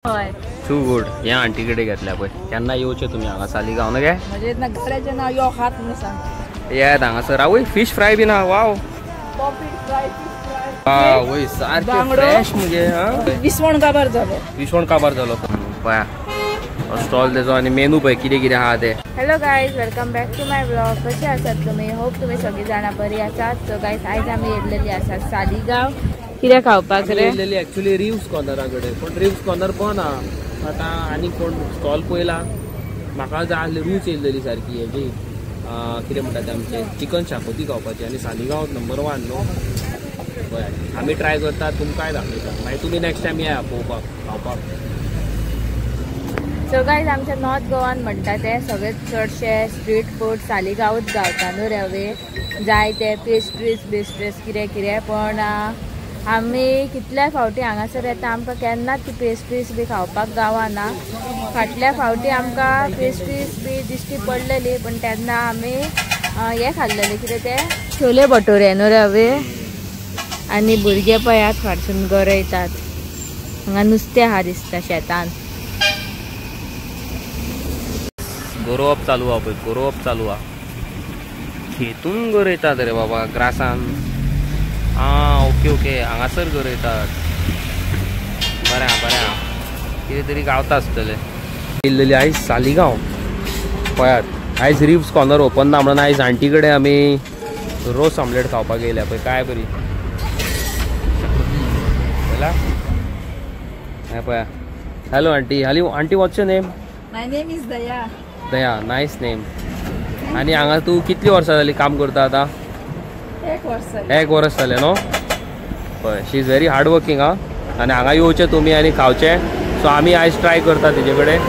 हय, two good. ह्या aunty कडेन घेतल्या पळय. केन्ना येवचें तुमी हांगा सालिगांव न्हू गे? म्हणजे गाड्याचें नांव यो खात म्हणून सांग. येत हांगासर. आवय फिश फ्राय बी ना. वाव, पॉपलेट फ्राय, फिश फ्राय. आवय सारकें फ्रेश मुगे. विसवण काबार जालो, विसवण काबार जालो. पळया स्टॉल तेजो आनी मेनू पळय कितें कितें आहा ते. Hello guys, welcome back to my vlog. कशे आसात तुमी? होप तुमी सगळीं जाणां बरी आसात. सो गायज, आयज आमी येयल्लेली आसात सालिगांव. कितें खावपाक रे? येयल्लेली एक्चुअली रिव्स कॉर्नरा कडेन, पूण रिव्स कॉर्नर बंद आहा आतां. आनी कोण स्टॉल पळयला म्हाका जाय आसली, रूच येयल्लेली सारकी हेजी, कितें म्हणटा ते आमचें चिकन शाकोती खावपाची. आनी सालिगांव नंबर 1 न्हू. पळय आमी ट्राय करता, तुमकांय दाखयता. मागीर तुमी नेक्स्ट टायम या पळोवपाक खावपाक. सो गायज, आमच्या नॉर्थ गोवान म्हणटा ते सगळे चडशे स्ट्रीट फूड सालिगांवूच गावता न्हू रेवे. जाय ते पेस्ट्रीज बिस्ट्रीज कितें कितें. पण आमी कितल्या फावटी हांगासर येता, आमकां केन्नाच ती पेस्ट्रीज बी खावपाक गावना. फाटल्या फावटी आमकां पेस्ट्रीज बी दिश्टी पडलेली, पण तेन्ना आमी हें खाल्लेलें कितें तें छोले भटुरे न्हू रवे. आनी भुरगे पळयात फाटसून गरयतात. हांगा नुस्तें आहा दिसता शेतान. गरोवप चालू आहा पळय, गरोवप चालू आहा. खेतून गरयतात रे बाबा ग्रासान. आं ओके ओके, हांगासर गरयतात. बरें आहा, बरें आहा, कितें तरी गावता आसतलें. येयल्लेली आयज सालिगांव. पळयात आयज रिव्स कॉर्नर ओपन ना म्हणून आयज आंटी कडेन आमी रोस ऑमलेट खावपाक येयल्या. पळय काय बरी पळयला. हें पळया. Hello aunty. Hello aunty, what's your name? My name is Daya. Daya, nice name. आनी हांगा तूं कितली वर्सां जाली काम करता आतां? एक वर्स. एक वर्स जालें न्हू. पळय she is very hard working. आं, आनी हांगा येवचें तुमी आनी खावचें. सो आमी आयज ट्राय करता तेजे कडेन.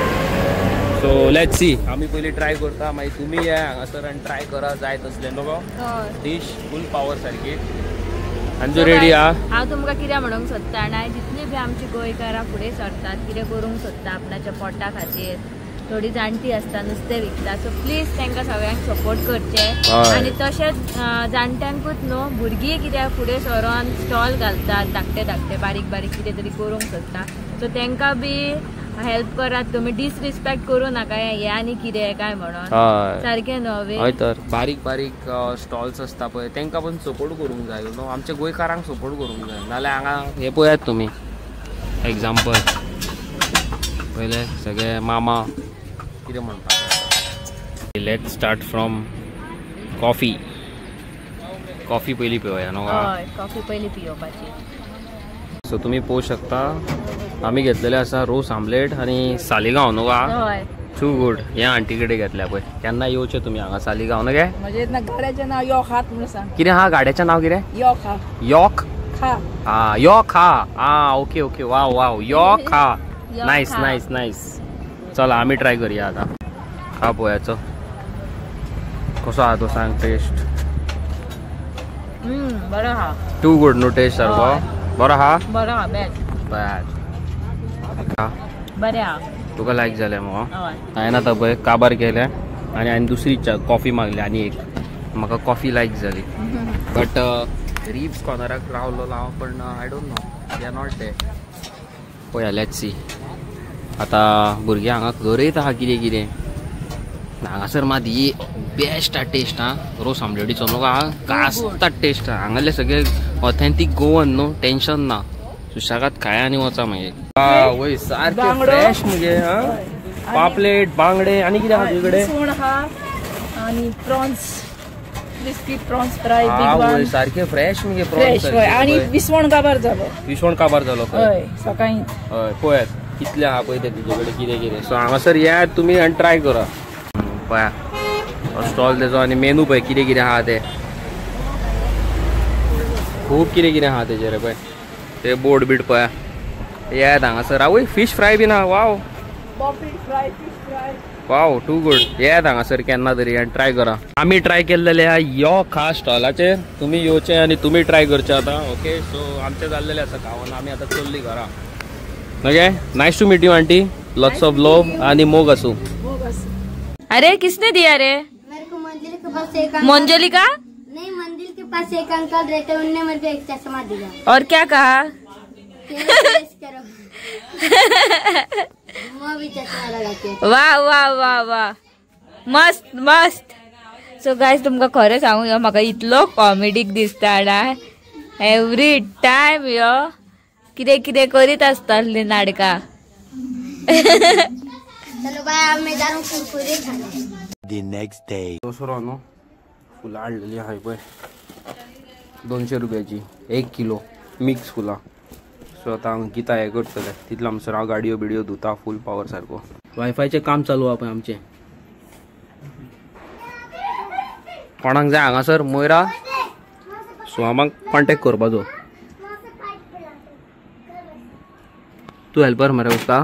सो let's see, आमी पयलीं ट्राय करता, मागीर तुमी या हांगासर आनी ट्राय करा जाय तसलें न्हू डीश फूल पावर सारकी. आनी जो रेडी आहा. हांव तुमकां कितें म्हणूंक सोदता आनी जितली बी आमची गोंयकारां फुडें सरतात, कितें करूंक सोदता आपणाच्या पोटा खातीर, थोडी जाणटी आसता नुस्तें विकता, सो प्लीज तांकां सगळ्यांक सपोर्ट करचें. आनी तशेंच जाणट्यांकूच न्हू, भुरगीं कित्याक फुडें सरोन स्टॉल घालतात धाकटे धाकटे बारीक बारीक कितें तरी करूंक सोदता, सो तांकां बी हेल्प करात तुमी. डिसरिस्पेक्ट करूं नाका हें आनी कितें काय म्हणून सारकें न्हू. हय तर बारीक बारीक स्टॉल्स आसता पळय तांकां पण सपोर्ट करूंक जाय न्हू. आमच्या गोंयकारांक सपोर्ट करूंक जाय. नाल्यार हांगा हें पळयात तुमी एग्जाम्पल पयले सगळे मामा कितें म्हणटा. Let's start from coffee. Coffee पयलीं पिवया न्हू. हय, कॉफी पयलीं पियोवपाची. सो तुमी पळोवंक शकता आमी घेतलेले आसा रोस आमलेट आनी सालिगांव न्हू. हय, टू गुड. ह्या आंटी कडेन घेतल्या पळय. केन्ना येवचें तुमी हांगा सालिगांव न्हू गे? म्हणजे गाड्याचें नांव यो खात म्हणून सांग. कितें आहा गाड्याचें नांव? कितें? यो खा. योक खा. आं, यो खा. आं ओके ओके, वाव वाव, यो खा. Nice nice nice. चला आमी ट्राय करूया आतां. खा पळोवयाचो कसो आहा तो सांग टेस्ट. बरो आहा. टू गुड न्हू टेस्ट सारको बरो आहा. बरो आहा, बेस्ट. बरें आहा. तुका लायक जालें मगो? हांवें आतां पळय काबार केलें आनी हांवें दुसरी कॉफी मागली आनी एक. म्हाका कॉफी लायक जाली. बट रिब्स कॉर्नराक रावलो हांव, पण I don't know they are not there. पळया let's see. आतां भुरगे हांगा गरयत आहा कितें कितें. हांगासर मात ही बेस्ट आहा टेस्ट. आहा रोस आमलेटीचो न्हू, गाजता टेस्ट आहा. हांगासरले सगळे ऑथेंटीक गोवन न्हू, टेंशन ना. सुशेगाद खाया आनी वचा मागीर. वय सारकें फ्रेश मुगे. पापलेट, बांगडे आनी कितें आहा तुजे कडेन? विसवण आहा आनी प्रॉन्स, क्रिस्पी प्रॉन्स फ्राय. वय सारकें फ्रेश मुगे प्रॉन्स. आनी विसवण काबार जालो. विसवण काबार जालो. हय सकाळीं. हय पळयात कितले आहा पळय ते तुजे कडेन कितें कितें. सो हांगासर येयात तुमी आनी ट्राय करा. पळया स्टॉल तेजो आनी मेनू पळय कितें कितें आहा ते. खूब कितें कितें आहा तेजेर पळय ते बोर्ड बीट पळया. येयात हांगासर. आवय फिश फ्राय बी ना. वाव, पॉपलेट फ्राय, फिश फ्राय. वाव, टू गुड. येयात हांगासर केन्ना तरी आनी ट्राय करा. आमी ट्राय केल्लेले आहा यो खा स्टॉलाचेर. तुमी येवचें आनी तुमी ट्राय करचें आतां. ओके, सो आमचें जाल्लेलें आसा खावन, आमी आतां चल्ली घरा. Okay, nice to meet you aunty. Lots of love आनी मोग आसूं. अरे किसने दिया रे? मेरे को मंदिर के पास एक अंकल। मंजलिका नहीं, मंदिर के पास एक अंकल रहते, उनने मेरे को एक चश्मा दिया। और क्या कहा? करो। वा वा वा वा मस्त मस्त. सो गायज तुमकां खरें सांगू यो म्हाका इतलो कॉमेडीक दिसता ना एवरी टायम यो कितें कितें करीत आसताली नाटकां. चलो बाय मैं जा रहा हूं कुरकुरे खाने. The next day. दुसरो न्हू फुलां हाडलेली आहाय पळय 200 रुपयाची 1 किलो मिक्स फुलां. सो आतां अंकिता हें करतलें तितलो आमसर हांव गाडयो बिडयो धुता फूल पावर सारको. वायफायचें काम चालू आहा पळय आमचें. कोणाक जाय हांगासर मोयरा स्वामाक कॉन्टेक्ट करपाचो. तूं हेल्पर मरे उस्ता.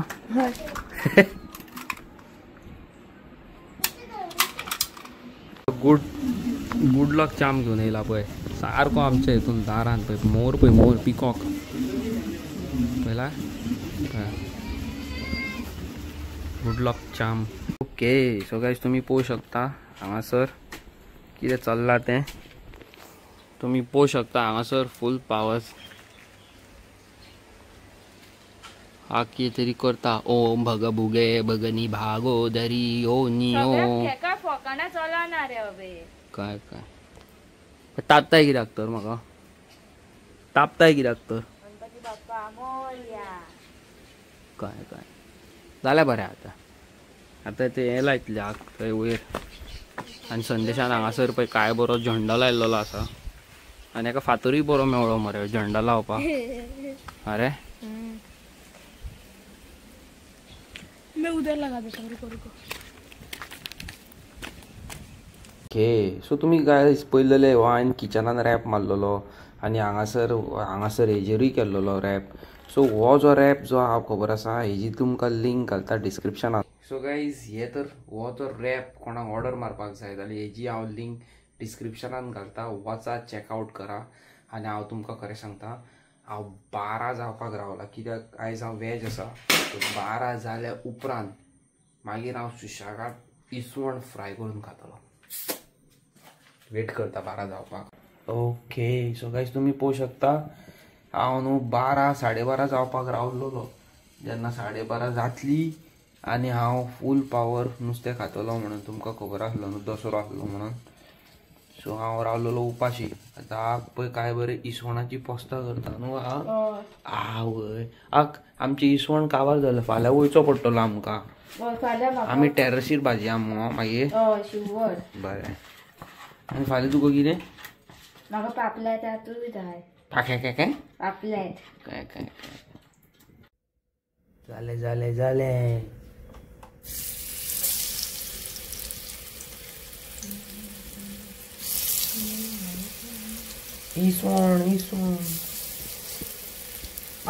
गुड गुड लक चाम घेवन येयला पळय सारको आमच्या हितून दारान पळय मोर पळय मोर पिकॉक पळयला. Good luck charm. Okay so guys तुमी पळोवंक शकता हांगासर कितें चल्लां तें तुमी पळोवंक शकता. हांगासर फूल पावस हा कितें तरी करता. ओम भग भुगे भगनी भागो दरी ओ नी ओ काय काय तापताय कित्याक तर म्हाका तापताय कित्याक तर काय काय जालें बरें. आतां आतां ते हें लायतलें आग थंय वयर. आनी संदेशान हांगासर पळय काय बरो झेंडो लायल्लो आसा आनी एका फातरूय बरो मेवळो मरे झेंडो लावपाक. अरे मैं उधर लगा देता हूँ, रुको रुको. ओके सो तुमी गायज पळयलेले हो हांवें किचनान रॅप मारलेलो आनी हांगासर हांगासर हेजेरूय केल्लोलो रॅप. सो हो जो रॅप जो हांव खबर आसा हेजी तुमकां लिंक घालता डिस्क्रिप्शनान. सो गायज हे तर हो तर रॅप कोणाक ऑर्डर मारपाक जाय जाल्यार हेजी हांव लिंक डिस्क्रिप्शनान घालता, वचा चॅकआवट करा. आनी हांव तुमकां खरें सांगता हांव 12 जावपाक रावला कित्याक आयज हांव वेज आसा. 12 जाल्या उपरांत मागीर हांव सुशेगाद इसवण फ्राय करून खातलो. वेट करता 12 जावपाक. ओके सो गायज तुमी पळोवंक शकता हांव न्हू 12 साडे 12 जावपाक रावलोलो. जेन्ना 12:30 जातली आनी हांव फूल पावर नुस्तें खातलो म्हणून तुमकां खबर आसलो न्हू दसरो आसलो म्हणून. सो हांव रावलोलो उपाशी. आतां पळय काय बरें इसवणाची पोस्तां करता न्हू. आवय आक आमचें इसवण काबार जालें. फाल्यां वयचो पडटलो आमकां. आमी टेरसीर भाजया मगो मागीर. बरें आनी फाल्यां तुका कितें? म्हाका पापलेट तूं जाय. काय काय काय पापलेट काय काय जालें जालें जालें. इसवण इसवण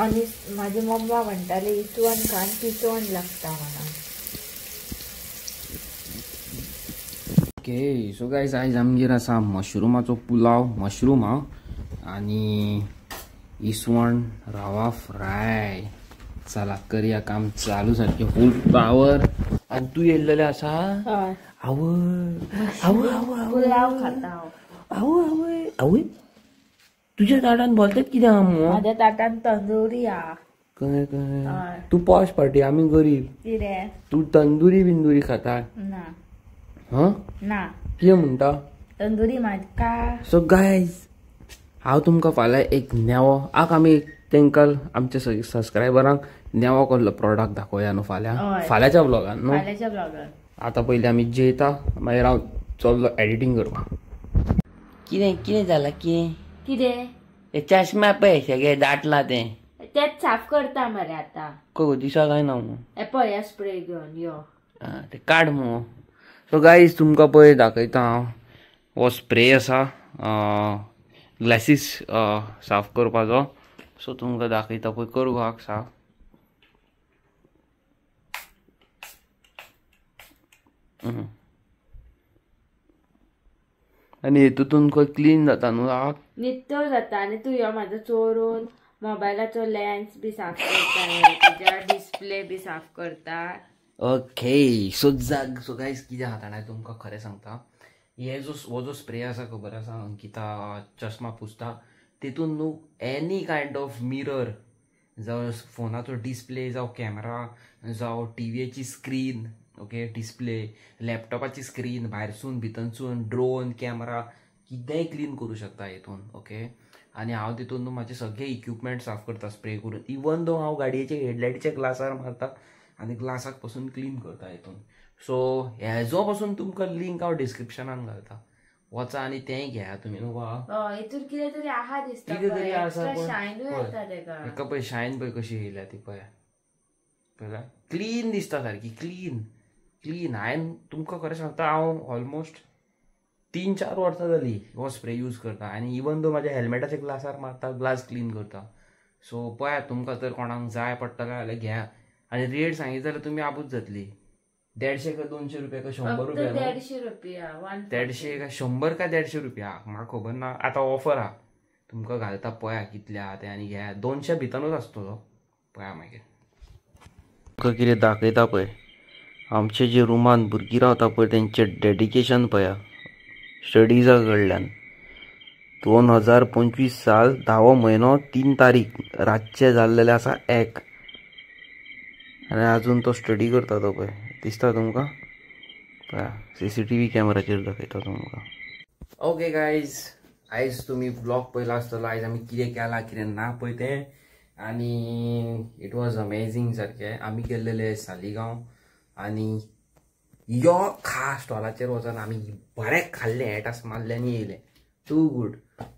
आनी म्हाजी मम्मा म्हणटाली इसवण खान पिसवण लागता म्हणून. ओके सो गायज आयज आमगेर आसा मशरुमाचो पुलाव, मशरूम हा आनी इसवण रवा फ्राय. चला करया काम चालू सारकें फूल पावर. आनी तूं येयल्लेलें आसा? आवय आवय आवय पुलाव खाता हांव. आवय आवय आवय तुज्या ताटान बोलतात कितें आहा मगो? म्हाज्या ताटान तंदुरी आहा. कळ्ळें कळ्ळें. तूं पॉश पार्टी आमी गरीब. कितें तूं तंदुरी बिंदुरी खाता? ना. हां ना. कितें म्हणटा? तंदुरी म्हाका. सो गायज हांव तुमकां फाल्यां एक नेवो आक आमी तांकां आमच्या सबस्क्रायबरांक नेवो कसलो प्रोडक्ट दाखोवया न्हू फाल्यां फाल्यांच्या व्लॉगान न्हू. फाल्यांच्या व्लॉगान. आतां पयलीं आमी जेयता मागीर हांव चल्लो एडिटींग करपाक. कितें कितें जालां? कितें कितें ते चश्मा पळय सगळे दाटला तें तेच साफ करता मरे आतां. खंय दिसा काय ना मगो? हे पळय स्प्रे घेवन यो. आं ते काड मगो. सो गायज तुमकां पळय दाखयता हांव हो स्प्रे आसा ग्लासीस साफ करपाचो. सो तुमकां दाखयता पळय करूं आग साफ. आनी हेतून खंय क्लीन जाता न्हू आग नित्तोर जाता. आनी तूं यो म्हाजो चोरून मोबायलाचो लेन्स बी साफ करता, तुज्या डिस्प्ले बी साफ करता. ओके सो जाग. सो गायज कितें आहा जाणा तुमकां खरें सांगता, हे जो हो जो स्प्रे आसा खबर आसा अंकिता चश्मा पुसता तेतून न्हू एनी कायंड ऑफ मिरर जावं फोनाचो डिस्प्ले, जावं कॅमेरा, जावं टीव्हीची स्क्रीन, ओके डिस्प्ले, लॅपटॉपाची स्क्रीन, भायरसून भितरसून ड्रोन कॅमेरा कितेंय क्लीन करूं शकता हितून. ओके आनी हांव तितून न्हू म्हाजे सगळे इक्विपमेंट साफ करता स्प्रे करून. इवन दो हांव गाडयेचे हेडलायटीच्या ग्लासार मारता आनी ग्लासाक पसून क्लीन करता हितून. सो हेजो पसून तुमकां लिंक हांव डिस्क्रिप्शनान घालता, वचा आनी तेंय घेया तुमी न्हू. वा हितून कितें तरी आहा दिसता, कितें तरी आसा, शायनूय येता तेका. हेका पळय शायन पळय कशी येयल्या ती, पळय पळय क्लीन दिसता सारकी, क्लीन क्लीन. हांवें तुमकां खरें सांगता, हांव ऑलमोस्ट 3-4 वर्सां जाली हो स्प्रे यूज करता आनी इवन दो म्हाज्या हेल्मेटाच्या ग्लासार मारता, ग्लास क्लीन करता. सो पळयात तुमकां जर कोणाक जाय पडटलें जाल्यार घेया. आनी रेट सांगित जाल्यार तुमी आबूज जातली, 150 काय 200 रुपया काय 100 रुपया, 150 रुपया, 150 काय 100 काय 150 रुपया, म्हाका खबर ना. आतां ऑफर आहा, तुमकां घालता पळया कितले आहा ते आनी घेया. 200 भितरूच आसतलो, पळया मागीर. तुमकां कितें दाखयता पळय, आमचे जे रुमान भुरगीं रावता पळय तेंचें डेडिकेशन पळया स्टडीजा कडल्यान. 2025 साल 10वो म्हयनो 3 तारीख रातचें जाल्लेलें आसा 1, आनी आजून तो स्टडी करता तो पळय, दिसता तुमकां पळया CCTV कॅमेराचेर दाखयता तुमकां. ओके गायज, आयज तुमी ब्लॉग पळयला आसतलो, आयज आमी कितें केलां कितें ना पळय तें, आनी it was amazing सारकें. आमी गेल्लेले सालिगांव आनी यो खा स्टॉलाचेर वचून आमी बरें खाल्लें, एटास मारलें आनी येयलें. Too good.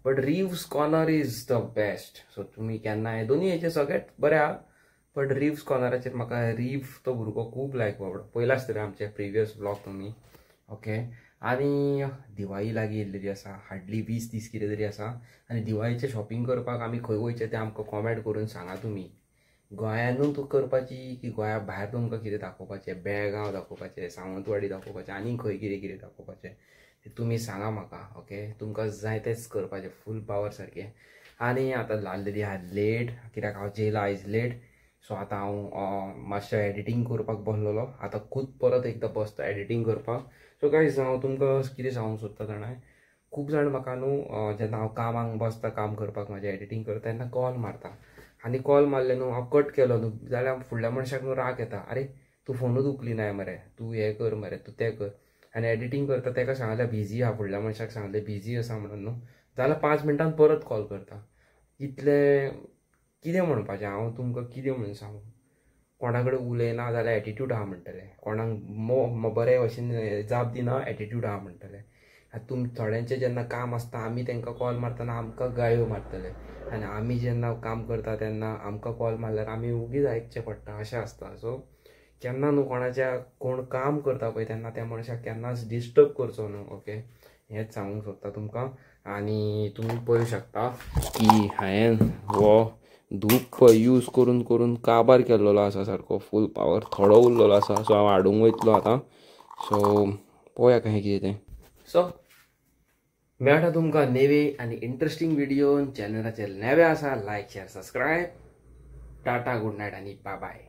But Reeves Corner is the best. So तुमी केन्नाय दोनूय हेचे सगळेच बरें आहा, बट रिव्स कॉर्नराचेर म्हाका रिव तो भुरगो खूब लायक बाबडो, पळयला आसतलें आमचे प्रिवियस ब्लॉग तुमी. ओके आनी दिवाळी लागीं येयल्लेली आसा, हार्डली 20 दीस कितें तरी आसा. आनी दिवाळीचें शॉपिंग करपाक आमी खंय वयचें तें आमकां कॉमेंट करून सांगा. तुमी गोंयानूच करपाची की गोंया भायर तुमकां कितें दाखोवपाचें, बेळगांव दाखोवपाचें, सावंतवाडी दाखोवपाचें, आनी खंय कितें कितें दाखोवपाचें तें तुमी सांगा म्हाका. ओके तुमकां जाय तेंच करपाचें, फूल पावर सारकें. आनी आतां जाल्लेली आहा लेट, कित्याक हांव जेयलां आयज लेट. सो आतां हांव मातशें एडिटींग करपाक बसलेलो, आतां खूद परत एकदां बसता एडिटींग करपाक. सो गायज हांव तुमकां कितें सांगूंक सोदता जाणा, खूब जाण म्हाका न्हू जेन्ना हांव कामाक बसता, काम करपाक म्हाजें एडिटींग करता तेन्ना कॉल मारता, आनी कॉल मारले न्हू हांव कट केलो न्हू जाल्यार फुडल्या मनशाक न्हू राग येता, अरे तूं फोनूच उखलिनाय मरे, तूं हें कर मरे, तूं तें कर. आनी एडिटींग करता तेका सांगलें बिजी आहा, फुडल्या मनशाक सांगलें बिजी आसा म्हणून न्हू, जाल्यार 5 मिनटान परत कॉल करता. इतलें कितें म्हणपाचें हांव तुमकां, कितें म्हणून सांगू, कोणा कडेन उलयना जाल्यार एटिट्यूड आहा म्हणटले, कोणाक बरे भशेन जाप दिना एटिट्यूड आहा म्हणटले. आतां तुम थोड्यांचें जेन्ना काम आसता आमी तांकां कॉल मारतना आमकां गायो मारतले, आनी आमी जेन्ना काम करता तेन्ना आमकां कॉल मारल्यार आमी ओगीच आयकचें पडटा, अशें आसता. सो केन्ना न्हू कोणाच्या कोण काम करता पळय तेन्ना त्या मनशाक केन्नाच डिस्टर्ब करचो न्हू. ओके हेंच सांगूंक सोदता तुमकां. आनी तुमी पळोवंक शकता की हांवें हो धूप यूज करून करून काबार केल्लो आसा सारको, फूल पावर थोडो उरलेलो आसा. सो हांव हाडूंक वयतलो आतां. सो पळोवया कशें कितें तें. सो मेळटा तुमकां नेवे आनी इंट्रस्टींग व्हिडियोन. चॅनलाचेर नवे आसा like share subscribe. Tata, good night आनी बाय बाय.